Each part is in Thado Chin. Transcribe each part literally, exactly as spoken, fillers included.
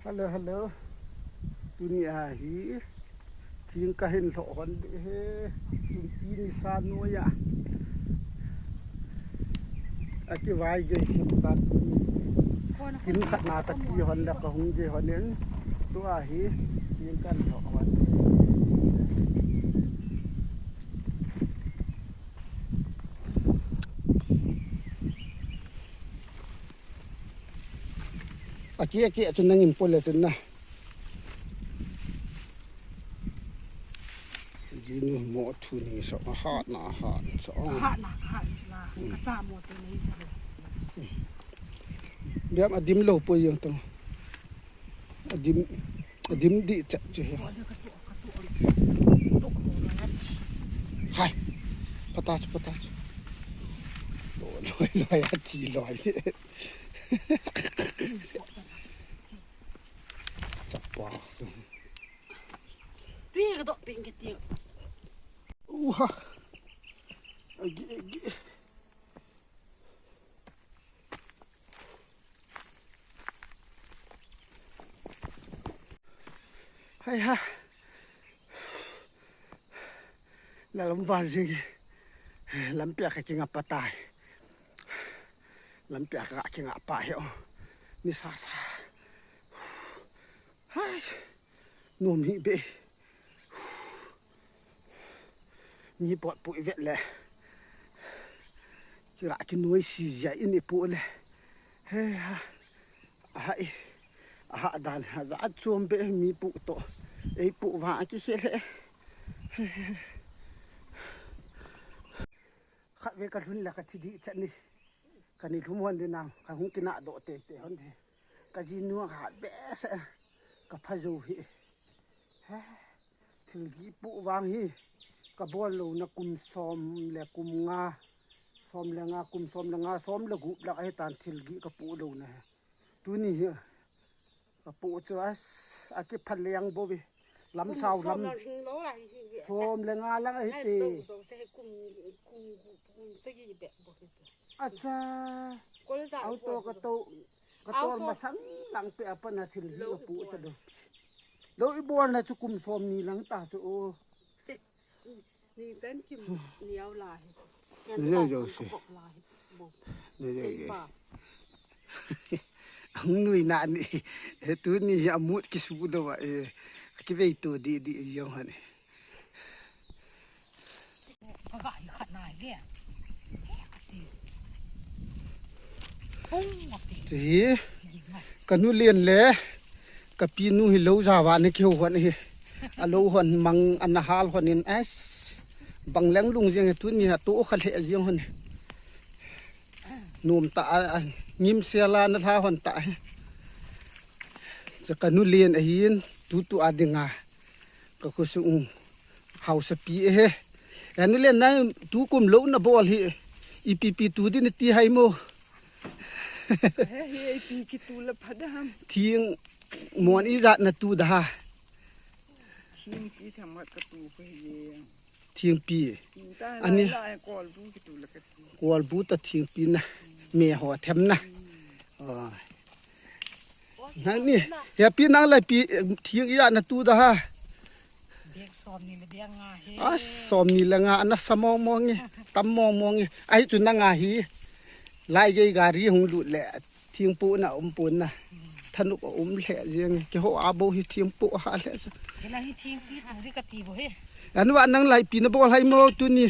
Hello, hello. Tuni ahi. Thing kahin lhoh hon ding ahi. Tumpi nisa noiya. Akivai gei hin tan tuni. Kin khat na kathi hon le kahung gei hon in. Tua hi. Thing kahin lhoh hon. Aki, aki, atu nangin pole tu na. Jinu mo thu ni so, ahat na, ahat so. Ahat na, ahat na. Ka cha mo tu ni sa. Biam adim lo po yung to. Adim, adim di chat chu he. Hai. Patach, patach. Loi, loi, loi, ati loi. Chapa. Tui ka dok ping ka ti. Uha. Agi, agi. Hai ha. Lalom van jing. Lampi a ka kinga pa tai. Lampi a ka kinga pa hi o. Ni sa sa. Hai. Nom hi be. Mi pot pui vet le. Kira kinoi si ja ini pu le. He ha. Aha i. Aha dan ha za chom be mi pu to. Ei pu va ki se le. Khat ve ka lhun la ka thi di chat ni. Ka ni lhum hon de nang ka hung kina do te te hon de. Ka jinu a hat be se ka pha jo hi. He. Thilgi pu vang hi. Ka bol lo na kum som le kum nga. Som le nga, kum som le nga, som le gup lak ahi tan thilgi ka pu lo na he. Tuni hi. Ka pu chu as, a ki pha leng bo ve. Lam sao lam. Som le nga lang ahi te. Acha. Auto ka to, ka tor masang lang pe apa na thilgi ka pu ta do. Lo i bol na chu kum som ni lang ta chu o. Ni chan kim niau la hi. Ni jo jo si. Kok la hi. Bo. Ni jo jo. Ang nui na ni. He tuni hi amut kisu do wa e. Kivei to di di jong ha ni. Ka ga hi khat na hi ve. Hung ma pe. Ti. Ka nu len le. Ka pi nu hi lo ja va ni ki ho hon hi. A lo hon mang ana hal hon in as. Bang leng lung jeng hi tuni ha to kha le jeng hon. Nom ta a, a, ngim se la na hla hon ta hi. Cha ka nu len ahin tu tu a dinga. Ka khosung hausa pi e he. Ka nu len na tu kum lo na bol hi. Ipi pi tu din ti hai mo. He, he, ipi ki tu la phadam. Thing Mon ijat na tu da ha. Thingpi thamat ka tu ko hi. Thingpi. Ani. Kol bu ki tu la ka tu. Kol bu ta thingpi na. Me ho them na. Oh. Nang ni. Ya pi nang lai pi thing ijat na tu da ha. Bek som ni le bek nga he. A som ni le nga ana sa mong mong nge. Tam mong mong nge. Ai chu na nga hi. Lai gei gari hung lut le. Thingpu na um pun na. Thanop a um lheh jeng. Keiho a bou hi thingpu a ha lheh jeng. Kei la hi thingpi tu di ka ti bo he. Anu a nang lai pi na bol hai mo tuni.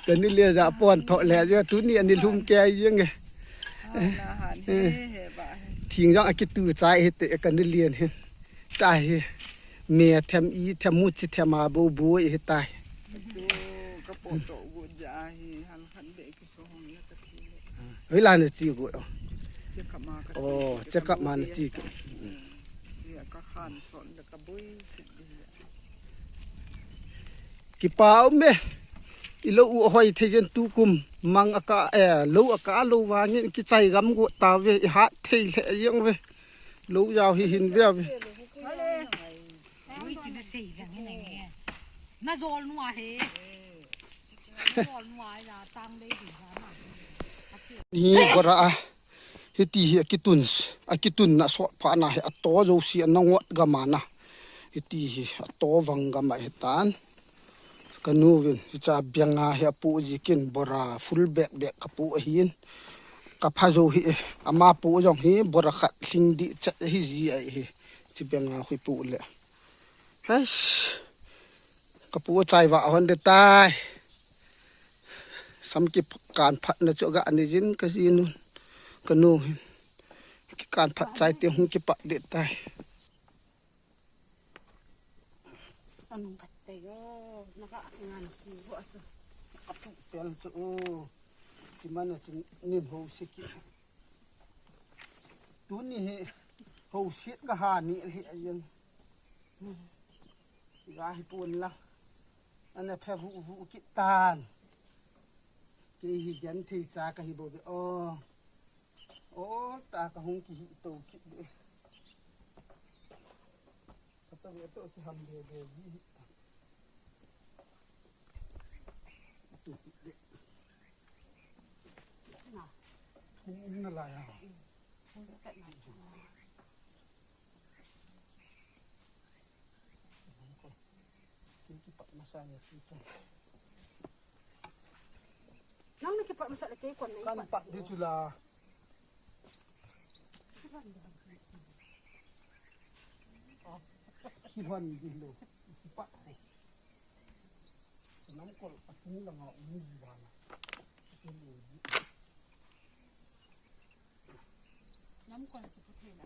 Ka nu le ja pon tho le jeng tuni ani lhum kei jeng e. Thing jong a kitu chai he te ka nu len he. Ta he. Me them i them mu chi them a bo bo e he ta he. Chu ka po to gu ja hi hal khan be ki so hong la ka thi le. Hoi la na chi gu. Che ka ma ka chi. Oh, che ka ma na chi gu. Chi ka khan son le ka boi chi. Kipa um e. I lo u hoi thei jen tu kum mang a ka e lo a ka lo wa ngin ki chai gam gu ta ve i hat thei le yang ve. Lo jao hi hin ve ve. Ui, chi na sei vang hi nang e. Na jol nu a he. Na jol nu a ya tang dei di ha na. Hi bora a, hiti hi akitun, akitun na sot pha na hi ato jouse ana ngot gam ana. Hiti hi ato vang gam ahi tan. Ka nu vin, hicha benga hi apu ji kin bora full bag bag ka pu ahin. Ka pha jo hi, ama pu jong hi bora khat hling di chat hi ji ahi. Chi benga hui pu le. Hais. Ka pu chai va hon de tai. Sam ki kan phat na chu ga ani jin ka ji nun. Ka nu hin. Ki kan phat chai te hung ki pat de tai. Anung khat te yo, na ka ngan si vo atu. Ka pu pel chu o. Chi mana chin nin ho si ki. Tuni hi ho si ka ha ni hi ayen. Ga hi pun la. Ana phe vu vu ki tan. Kei hi genthei cha ka hi bou ve o. O, ta ka hung kihi to kit de. Ka to ve to ki ham de de ji. Tu kit de. Na. Hung um na la ya. Hung ka na. Nang na kipat masa le kei kon na kan ipat pat di chu la. Kipan di lo. Kipat ko. Nam kol atung la nga um ji ba na. Nam kol chu thei na.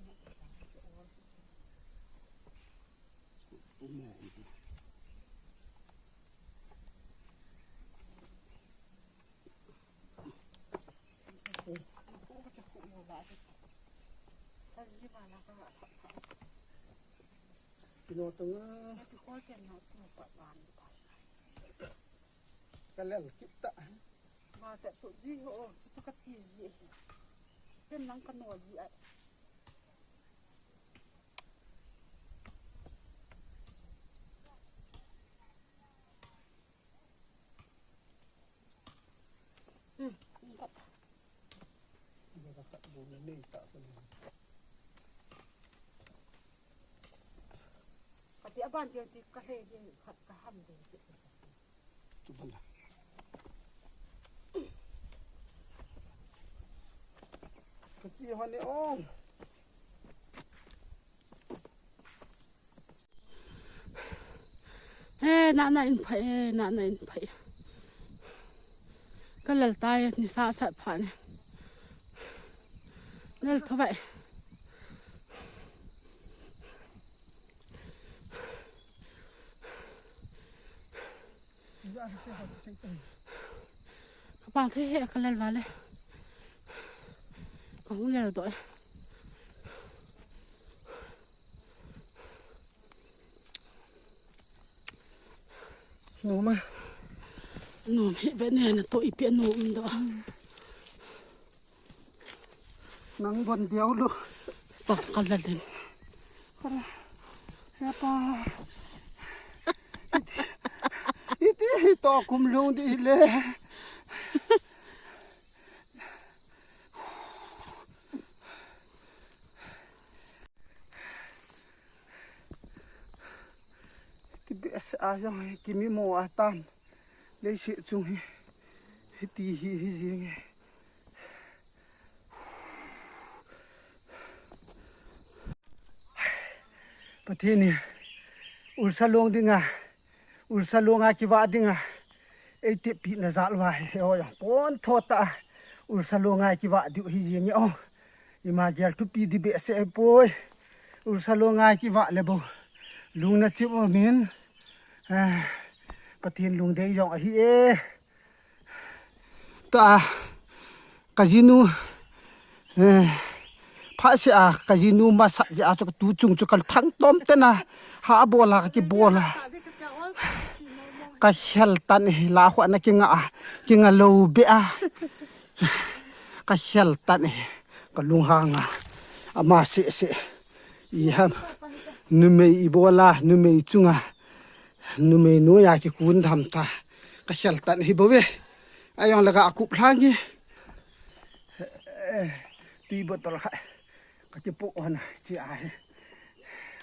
Kalel kita. Mate tu ji ho, tu kati ji. Pen nang kano ji ai. Hmm, tak. Kati aban dia ti ka he dia khat ka ham dia. Tu bala. Kati hone ong. Eh, na na in phai, eh, na na in phai. Ka lal tai, ni sa sa pha ni. Lal tho bai. Ka pang thei he ka lal vale. Ka hung lal doh. Nom a. Nom hi ve ne na to ipi nom doh. Nang bon diau lo. Chak ka la len. Para. Ya pa. Iti, iti to kum lung di le. Ti behseh a jong hi kimi mo a tan. Leiset chung hi, hiti hi, hi jing e. Pathen in, ulsa long dinga, ulsa long a kivah dinga, eitepi na jal uva hi, o, pon tho ta, ulsa long a kivah diu hi jing e, o. Ima gel thupi di behseh poi. Ulsa long a kivah le bou. Lungna chim um in. Eh, Pathen lungdei jong ahi e. Ta, ka jinu, eh, phatseh a, ka jinu masat jeh a chu ka tu chung chu ka thang tom tena, ha bol a ka kibol a. Ka khel tan e, la khua na kinga a, kinga lou be a. Ka khel tan e, ka lunghang a. Ama seh seh. I ham, numei i bol a, numei chunga. Numei noiya kikun tham ta. Ka khel tan hi bou ve. Ajong le ka kup lhang e. Tui bottle khat ka kipoh hon a, chi a he.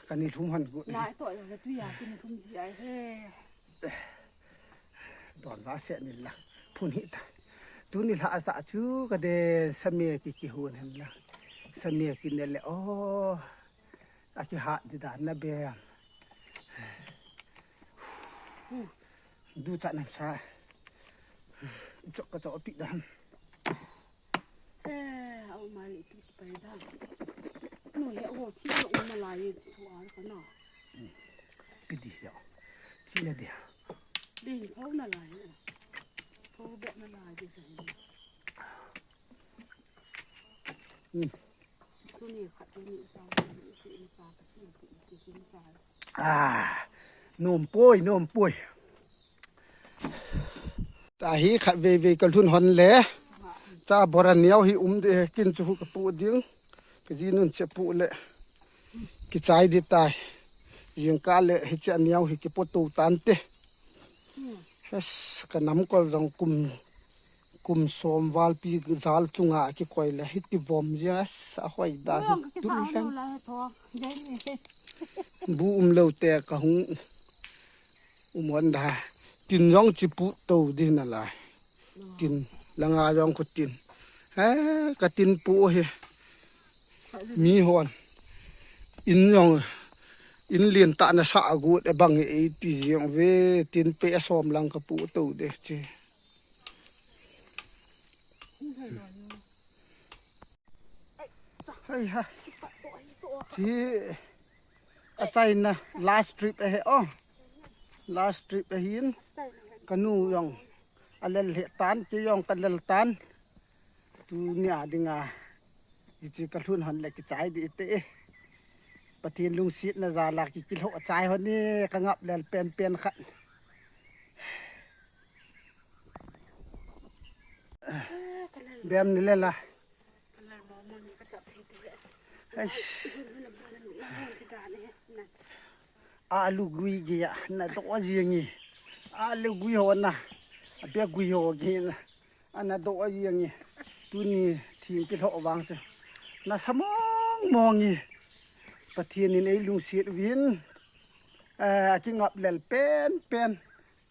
Ka ni lhum hon gu. Nai to ya ka tui a, tui ni lhum chi a he. Don va se ni la. Phun hi ta. Tuni lha sa chu ka de same ki ki hun hen la. Same ki ne le o. A ki ha di da na be. Du cha nam sa. Chok ka chok pi da. Eh, au mai le tu pai da. Nu he o ti lo ma lai tu a ka na. Pi di ya. Ti na dia. Din ko na lai. Ko be na lai de. Hmm. Ah, nom poi, nom poi. Ta hi khat vei vei ka lhun hon le. Cha bora niau hi um de kin chu ka pu ding. Ka ji nun che pu le. Ki chai di tai. Jing ka le hi cha niau hi ki po to tan te. Yes, ka nam kol jong kum, kum som val pi jal chunga ki koi le hi ti vom jing as a hoi da hi. Ui, ka ki tul sa leng. Hon la he tho. Dei ni. Bu um lo te ka hung um hon da. Tin jong chi pu to di na lai. Tin langa jong ko tin. He, ka tin pu hi. Mi hon. In jong, in lien ta na sa agut e bang e ti jeng ve, tin pe a som lang ka pu to de che. Hai ha. Chi a China last trip a he o. Last trip a hin. Ka nu jong a lel he tan, ti jong ka lel tan. Tunia dinga, hiche ka lhun hon le kichai di te. Pathen lungsetna jal a ki kilhoh chai hon e, ka ngap lel pen pen khat. Bem ni le la. Eish. Alu gui ge a, na do jing e. Alu gui ho na. Abe gui ho ge na. Ana do a jeng e. Tuni thing kilhoh vang chu nasa mong mong e. Pathen in ei lungset uvin. Eh, a kingap lel pen pen.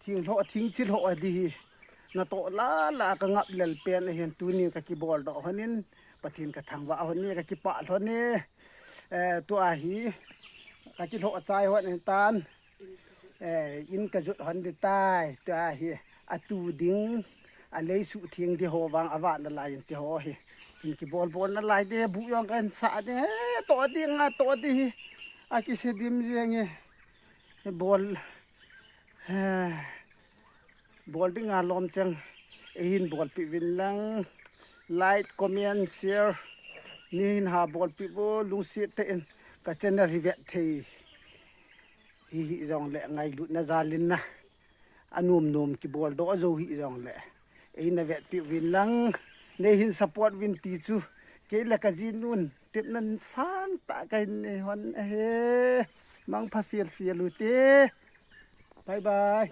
Thing lhoh, thing chi lhoh a di hi. Natoh la la ka ngap lel pen ahin tuni ka kibol doh hon in. Pathen ka thangvah hon e, ka kipah lhon e. Eh, tua hi. Ka kilhoh chai hon in tan. Eh, in ka jot hon di tai, tua hi, a tu ding, a lei suh theng di ho vang, a vah nalai in ti ho hi. In kibol bol nalai di, bu jong kan sa di, eh, to ding, a to di hi. A kise dim jeng e. Bol, eh, bol ding a lom chang, eh, hin bolpi uvin lang, like, comment, share, nei hin ha bolpi uvin, lungset tah in, ka channel hi vet thei. Hi hi jong le ngailutna jal in na. Anom nom kibol doh jou hi jong le. Ei na vetpi uvin lang. Nei hin support uvin ti chu. Kei le ka jinun. Tepna sang tah ka hin nei hon ahi. Mangpha fiel fiel u te. Bye bye.